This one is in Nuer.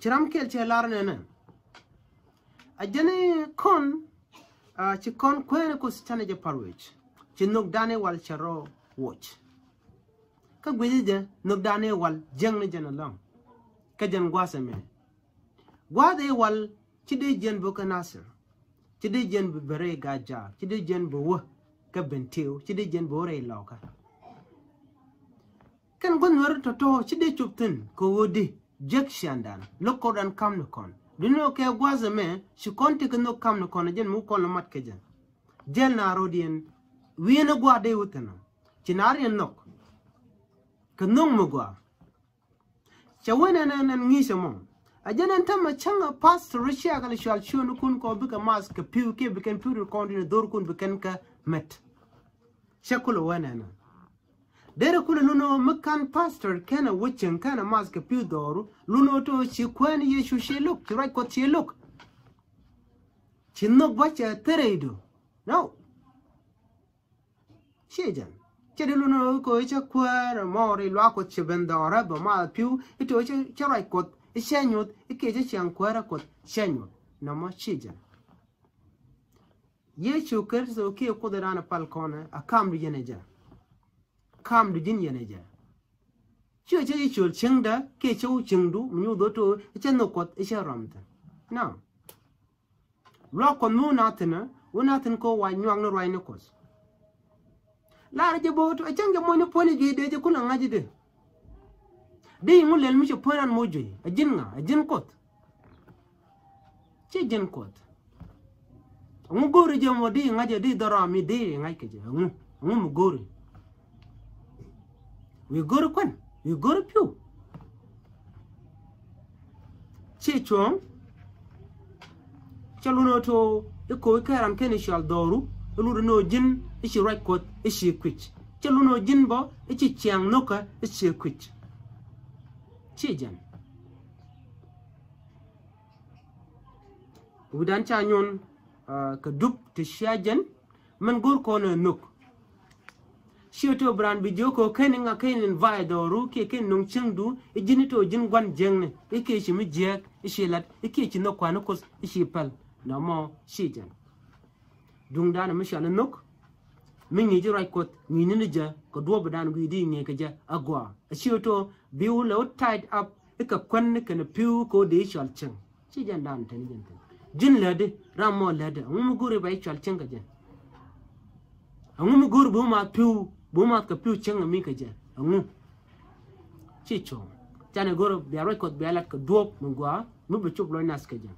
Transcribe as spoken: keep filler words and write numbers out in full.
Ci ram kɛl cɛ lar nɛnɛ. A jɛn i̱ kɔn, ci kɔn kuɛɛni Kuoth canɛ jɛ pa̱r wec. Ci nhök dan i̱ wal cɛ rɔ woc. Kä guici jɛ nhök dan i̱ wal jiäkni jɛn ɛlɔ̱ŋ. Kä jɛn gua̱a̱th ɛmɛ. Gua̱a̱th i̱ wal ci dee jiɛn bä kä Nasir. Ci dee jiɛn bä rɛy Gajaak. Ci dee jiɛn bä wä kä Bentiu. Ci dee jiɛn bä wä rɛy Lɔkä. Kɛn gua̱th Nuäri tɔ̱tɔ̱ ci dee cop thi̱n kɛ ɣöö di jek ciaŋdan lo̱k kɔrdan ka̱m ni kɔn. Duŋni ɣöö kɛ gua̱a̱th ɛmɛ ci kɔn ti kɛ nhök ka̱m ni kɔn ɛ jɛn mi wä kɔn lɛ mat kɛ jɛ. Jɛl na rɔ̱diɛn wi̱i̱n ɛ gua̱a̱th dee wä thi̱n ɔ ci na riɛn nhök. Kɛ nhök mi gua̱a̱. Cɛ wen ɛn ɛn ŋi̱i̱cɛ mɔ. A jɛn ɛn tämɛ cäŋ a pastor ri ciakɛ lɛ cual ciöönikun kɔ bikɛ math kɛ pi̱w kiɛ bikɛn pi̱w ri kɔn rin dhorkun bikɛn kɛ mɛt. Cɛ kulɛ wen ɛn ɛn. Derɛ kulɛ lun ɣöö mi ka̱n pastor kɛnɛ wä cieŋ kɛnɛ math kɛ pi̱w dhɔru lun ɣöö to̱ ci kuɛɛni Yecu ci lo̱k ci ruac Kuɔth ci lo̱k. Ci nhök bä cɛ thärɛy do̱. No. Ciɛ jɛn. Cɛ di lun ɣöö i̱ ko̱ i̱ cä kuäär ɛmɔ ri luaak Kuɔth ci ben dhɔrä bɛ math pi̱w i̱ to̱ cä ruac Kuɔth i̱ cä nyuth i̱ kiɛ cä ciaŋ kuäärä Kuɔth cä nyuth. Nɔmɔ ciɛ jɛn. Yecu Kritho kiɛ Kuothdan ɛ pal kɔnɛ a kamdu yɛn ɛ jɛ. Kamdu ji̱n yɛn ɛ jɛ. Ciɛ cä ji̱ cöl cieŋdä kiɛ cä wä cieŋdu mi nyuth ɣöö to̱ i̱ cä nhök Kuɔth i̱ cä rɔm thi̱n. No. Luaak Kuɔth mi wä na thi̱n ɛ wä na thi̱n kɛ wä nyuak ni ruac ni Kuɔth. Lar jɛ bo̱o̱t ɛ cäŋ jɛ muɔ̱ny ni puɔ̱ny ɛ juey dee jɛ kulɛ ŋa̱c idɛ. Di ŋu lɛl mi cɛ puɔ̱ny ran moc juey ɛ ji̱n ŋa ɛ ji̱n Kuɔth. Ci ji̱n Kuɔth. Ɛŋu go̱o̱ri jɛ mɔ di ŋa̱c ɛ di dhɔr ram mi di ŋa̱c kɛ jɛ ɛŋu ɛŋu mi go̱o̱ri. Wi̱i̱ go̱o̱ri kuän wi̱i̱ go̱o̱ri pi̱w. Ci cuɔ̱ɔ̱ŋ. Cɛ lun ɣöö to̱ i̱ ko̱o̱c kɛ ran kɛn i̱ cual dhɔru i̱ lut inɔ ji̱n i̱ ci ruac Kuɔth i̱ ci kui̱c. Cɛ lun ɣöö ji̱n bä i̱ ci ciaŋ nhökä i̱ ci kui̱c. Ci jɛn. Wi̱dan ca nyuɔn kɛ dup ti cia jɛn. Mɛn go̱r kɔn ɛ nhök. Ciɛ to̱ bi raan bi jiök kɛ kɛn iŋa kɛn in vay dhɔru kiɛ kɛn no̱ŋ cieŋdu i̱ ji̱n i̱ to̱ ji̱n gua̱n jiäkni i̱ kiɛ ci mi jiääk i̱ ci lat i̱ kiɛ ci nhök kua̱n i̱ Kuoth i̱ ci päl. Nɔmɔ ci jɛn. Duŋdan mi cual i̱ nhök mi ŋi̱i̱c i̱ ruac Kuɔth ŋi̱i̱cni ni jɛ kɛ duɔ̱ɔ̱pdan gui̱i̱di ŋi̱i̱c kɛ jɛ agɔaa. A ciɛ to̱ bi wä lɛ wä tied up i̱ kɛ kuän ni kɛn pi̱w kɛ wä dee i̱ cual cieŋ. Ci jɛn dan tɛn jɛn tɛn. Ji̱n lätdi ram mɔ lätdi. Ɛŋu mi go̱o̱ri ba i̱ cual cieŋ kɛ jɛn. Ɛŋu mi go̱o̱ri bi wä math pi̱w bi wä math kɛ pi̱w cieŋ mi kɛ jɛn. Ɛŋu. Ci cuɔ̱ɔ̱ŋ. Canɛ go̱o̱ri bia ruac Kuɔth bia lat kɛ duɔ̱ɔ̱p mi gɔaa mi bi cop lɔc nath kɛ jɛn.